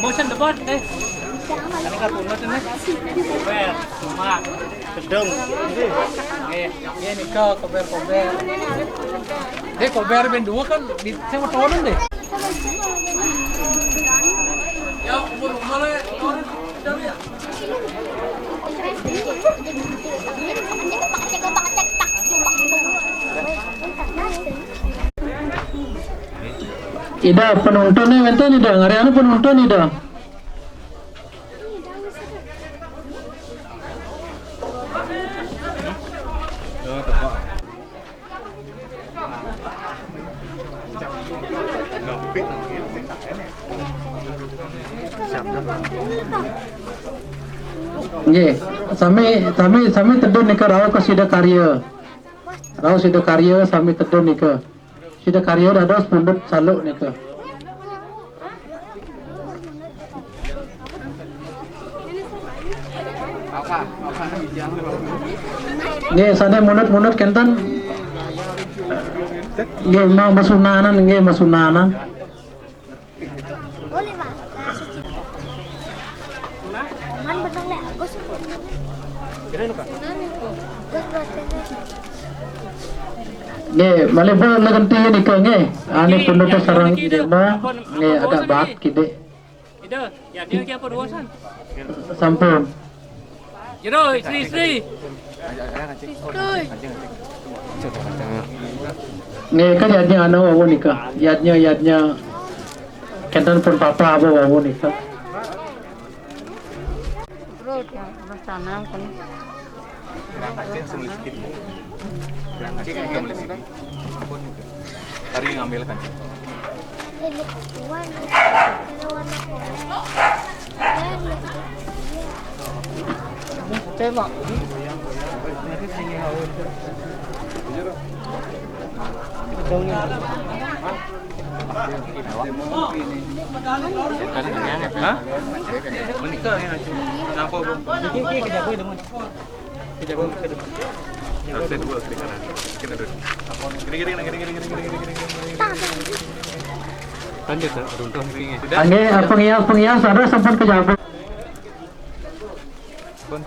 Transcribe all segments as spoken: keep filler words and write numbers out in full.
Bosan debat, eh. Ini kan punut ini. Kober, semak, gedung. Nggih, nggih nika kober-kober. Nggih, kober ben dua kan di sing wetonen deh. Ya, umur umur ya. Ida penontonnya wenten ida, ngariana penonton ida. Nggih, sami sami sami tedun nika rauh ke sida karya. Rauh sida karya sami tedun nika. Sida karya dados pundut saluk nika. Nggih, sane munut-munut kenten. Nggih, mau masunanan, nggih, masunanan. Boleh, Pak. Cuman bener, Lek, aku sih. Nggih, malih pun nak ganti nika nggih. Ane pun tu sarang ida nggih ada bat kide. Ida, ya dia dia apa dua san? Sampun. Jero, istri-istri. Nggih, kan yadnya anu wawu nika. Yadnya, yadnya. Kenten pun papa apa wawu nika. Terus ya, terus tanam kan. Tadi ngambil kan. Tembak. Hah? Menikah ya. Kenapa, Bung? Lantai dua, kiri kanan. Kita duduk. Gini, gini, gini, gini, gini, gini, gini, gini. Lanjut, Kak. Runtuh piringnya. Sudah? Nggih, pengias-pengias ada sampun kejabut. Pun.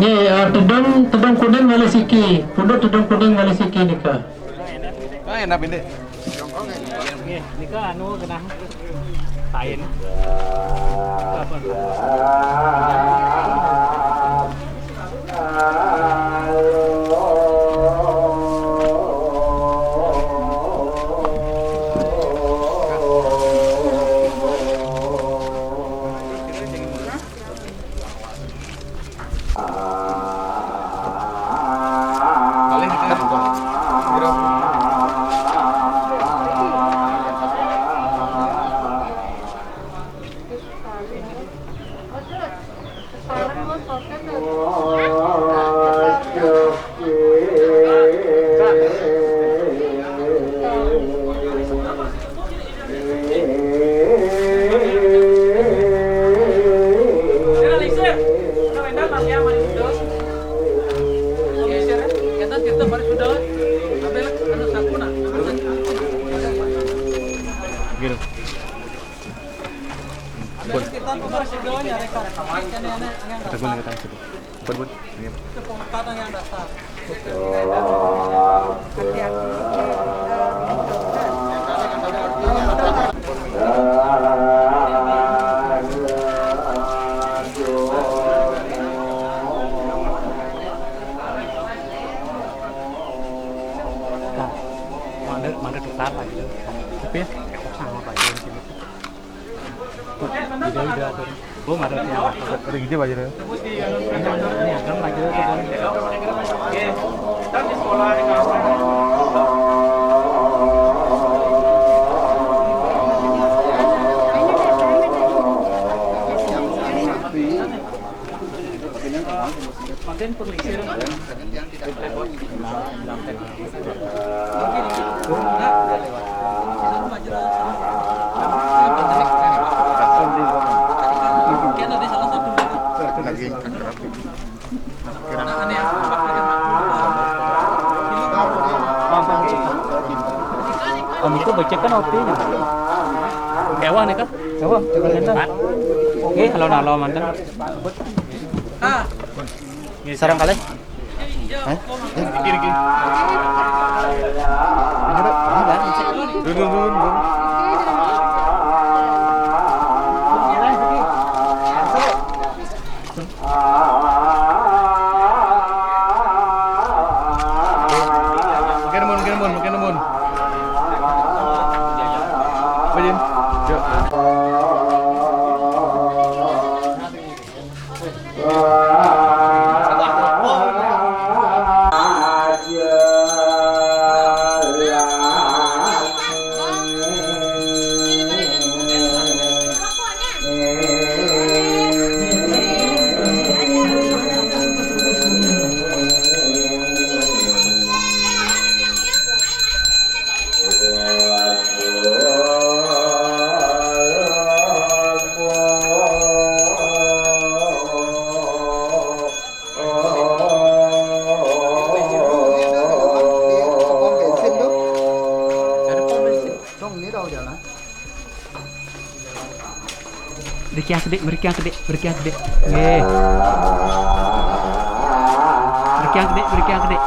Nggih, ah, tedung, tedung kuning ngalih siki. Pundut tedung kuning ngalih siki nika. Ah, enak ini. Nggih, nika anu genah kain. Apa? Gitu. Bun. Kita guna kita situ. Bun, bun. Iya. Nah, mana, mana tukar lagi? Tapi ya, sama aja. Udah, udah, tuh. Belum ada yang ada gitu aja deh. Ini agam lagi tuh, Bang. Makin perlu. Lagi. Becek kan opi. Ewa nih kah? Ewa, coba nonton. Oke, halo nalo mantan. Sarang kali. Hah? Kiri, kiri. Ini, Pak. Ini, Pak. Dulu, dulu, dulu. Makin nuhun, makin nuhun, makin nuhun. Apa, Jin? Yuk. Ada pom bensin tuh. Ada pom bensin. Dong, ini dong jalan. Mriki akedik, mriki akedik, mriki akedik. Nggih. Mriki akedik, mriki akedik.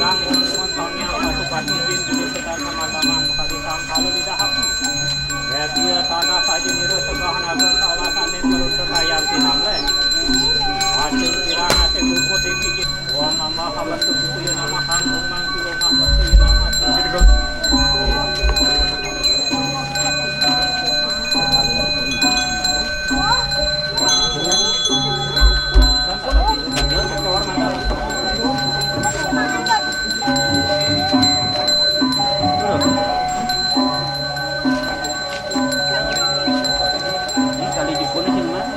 Montongnya masuk pati jin, jin setan sama-sama mengadu tangkalu di dahak. Ya, dia tanah saja niru segahan agung salah sanin meruntuk ayam sinamleh. Asing kirang asing rumput di gigi. Wa mama hawa tubuh nama hang umang siwa mama siwa mama. Ini kali Jepun sih, Mas.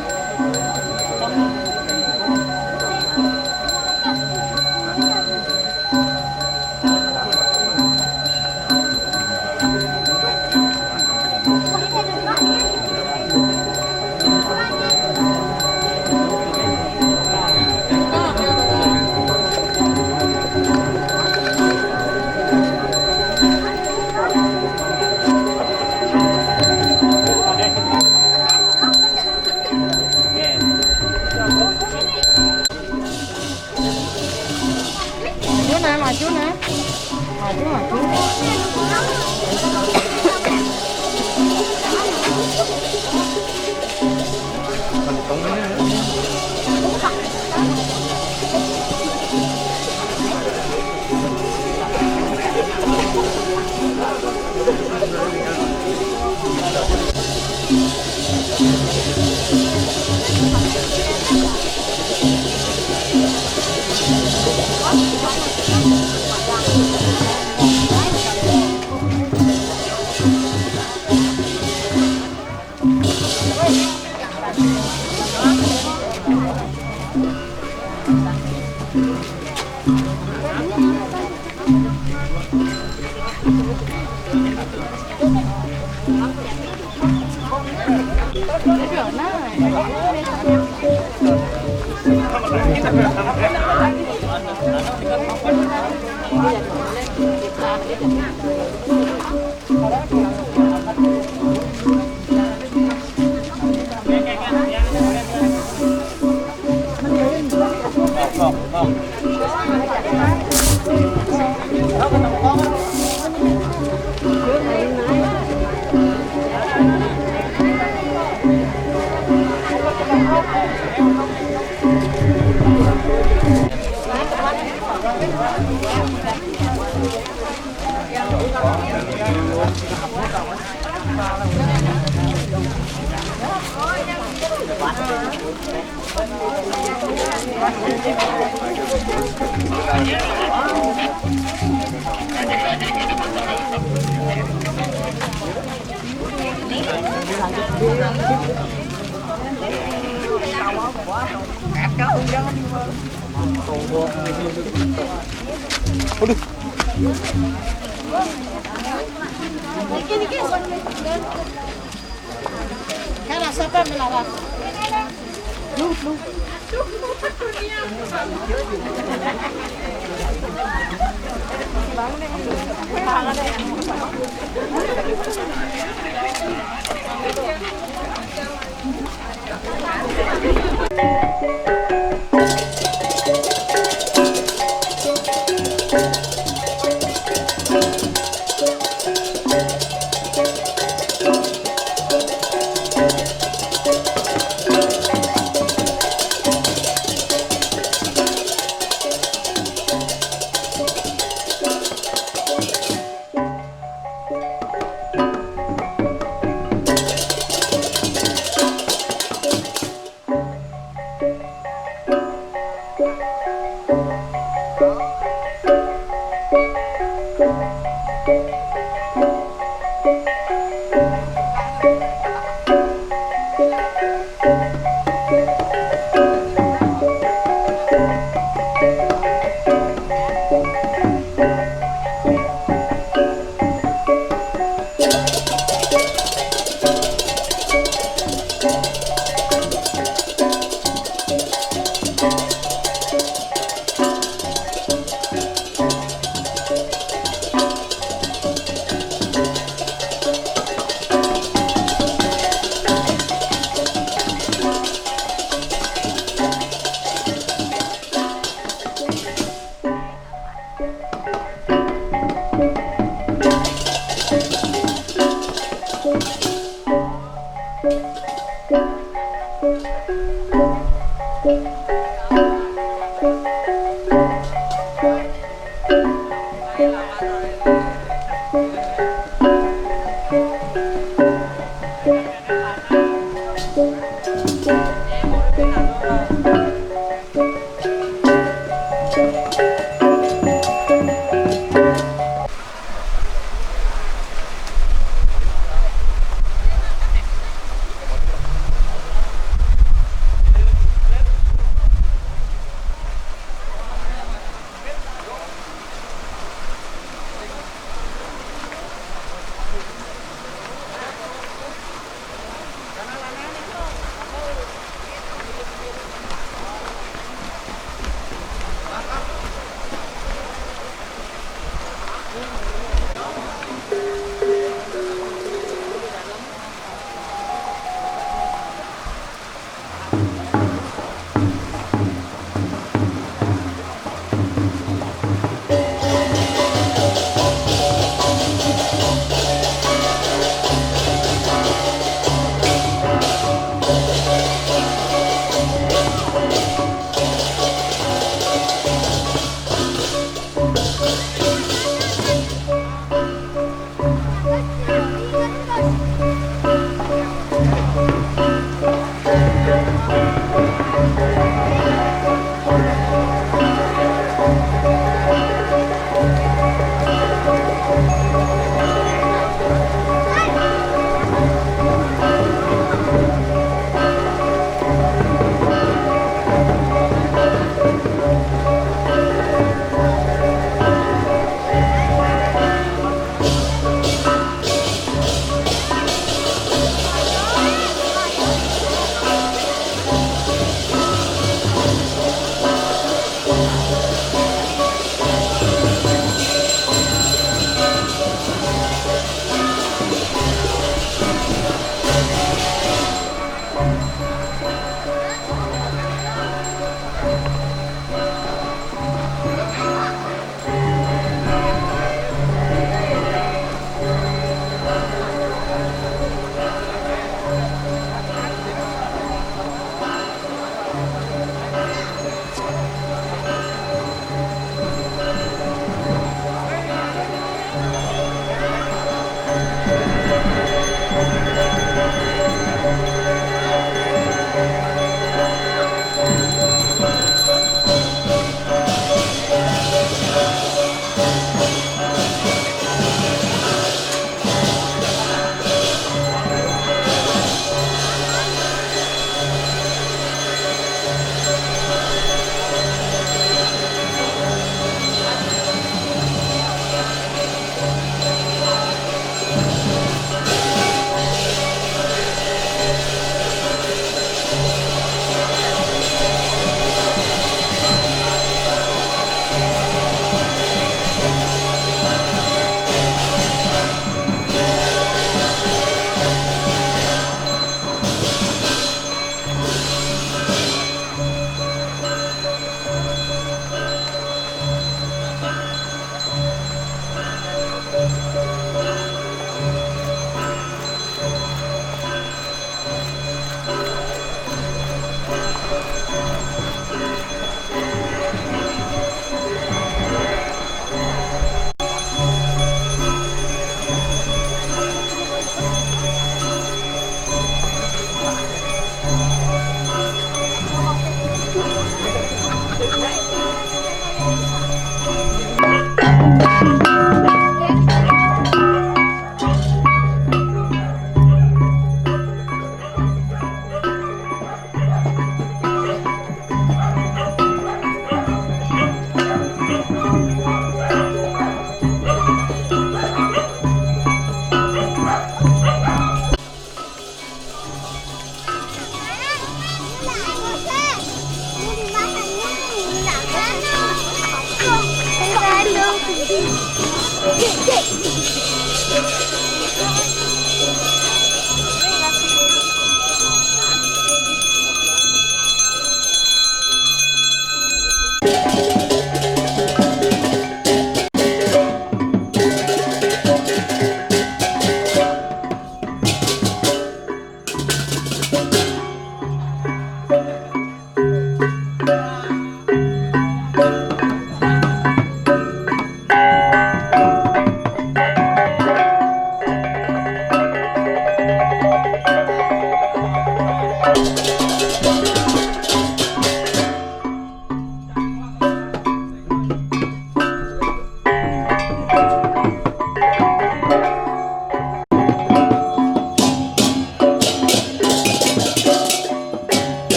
Maju nah, maju nah. Maju, maju.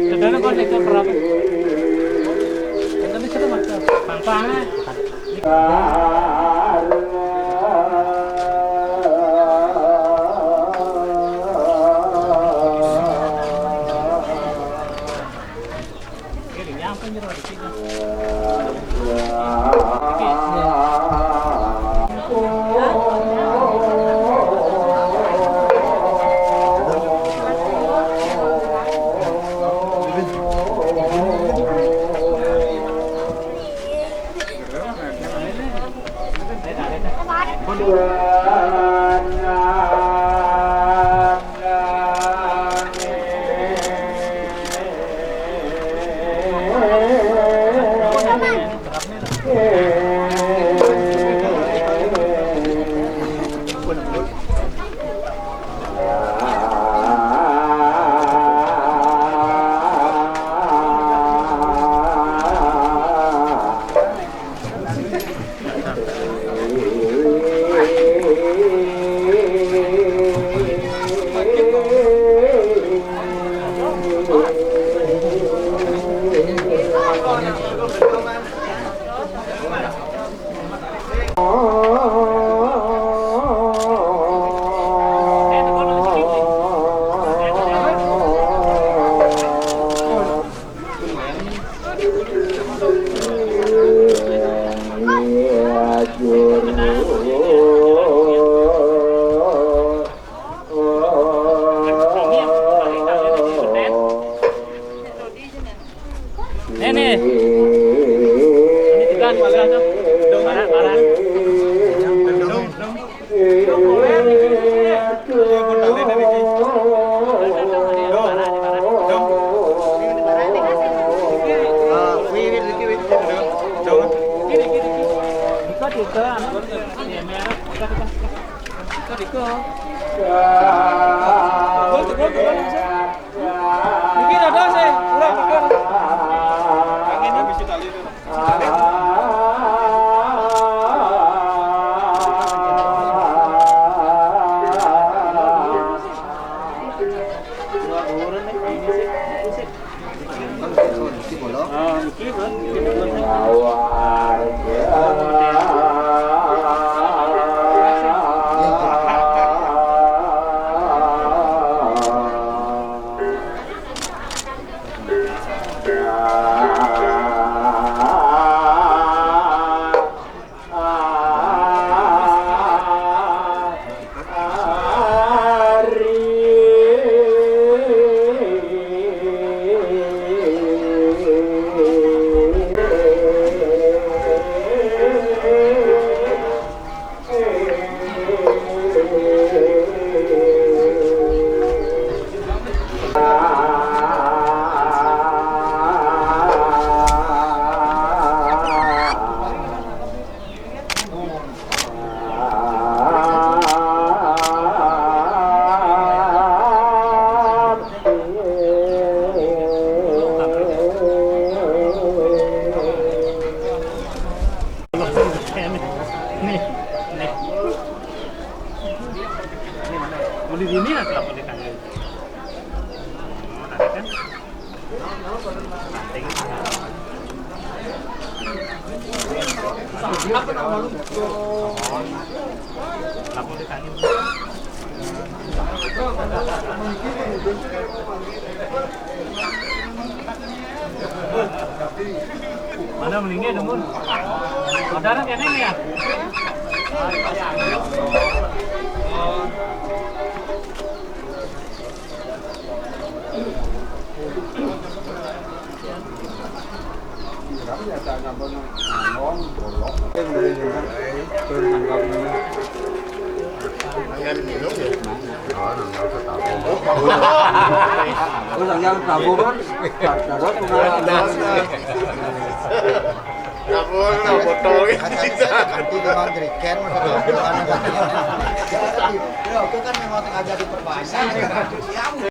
Sedana kon iku perahu. Kita di sini, Mas. Pang-pang, eh. Nih, nih. Ini tiga, tiga tuh. Parah, parah. Niki dados, eh, kurang, kurang. Yang ini. Nih, nih. Mau di sini atau mau di tangan? Oh, tadi kan. Mana meninggal dong, Bun? Saudara kene ya? Oh, yang tahu kan? Darurat bukan. Kamu lah botol. Kan tadi saya ganti dengan jerigen, masa bulan. Ya, itu kan memang sengaja diperbanyak.